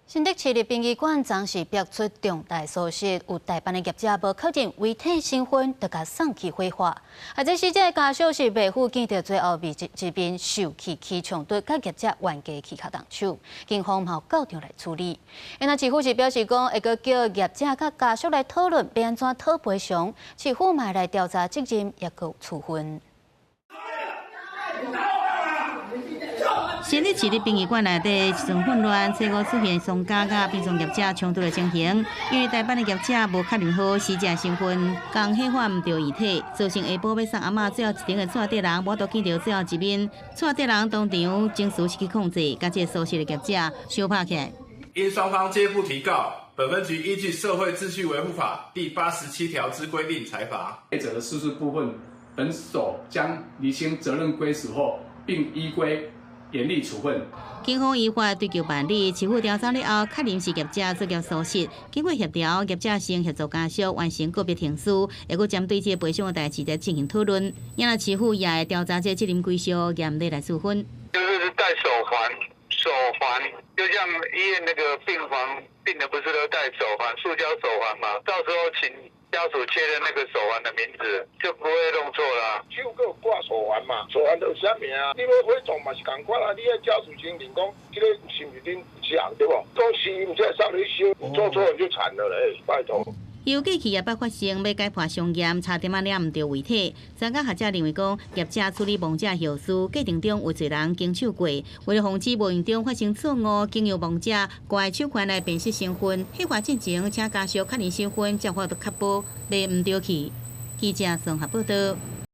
新竹市立殯儀館昨是爆出重大疏失，有代辦的業者無確認遺體身份，就共送去火化。啊，這死者的家屬是袂赴見著最後一面，受氣起衝突，佮業者冤家起跤動手，警方嘛到場來處理。那市府是表示講，會閣叫業者佮家屬來討論，欲按怎討賠償，市府嘛來調查責任，抑閣處分。新竹市立殯儀館內底一陣混亂，初五出現喪家佮殯葬業者衝突的情形，因為代辦的業者無確認好死者身份，共火化毋著遺體，造成下晡欲送阿嬤最後一程的厝底人無法度見著最後一面，厝底人當場情緒失去控制，佮這個疏失的業者相拍起來。因雙方皆不提告，本分局依據《社會秩序維護法》第87條之規定裁罰。業者的失職部分，本所將釐清責任歸屬後，並依規嚴厲處分。警方依法追究辦理，市府調查了後，確認是業者作業疏失，經過協調，業者先協助家屬完成告別程序，抑閣針對這個賠償的代誌來進行討論。若市府也會調查這責任歸屬，嚴厲來處分。就是戴手環，手環就像醫院那個病房，病人不是都戴手環，塑膠手環嗎？到時候請家屬確認那個手環的名字，就不會弄錯啦。手閣有掛手環嘛，手環就有寫名啊。你欲火葬嘛是仝款啊，你愛家屬先認講，這個是毋是恁誰對無？講是毋是送去燒，做錯人就慘了嘞，拜託。由過去也捌發生欲解破傷嚴，差點仔掠毋著遺體。專家學者認為講，業者處理亡者後事過程中有濟人經手過，為了防止無形中發生錯誤，經由亡者掛手環來辨識身份，火化進前請家屬確認身份，才有法度確保袂毋著去。記者綜合報導。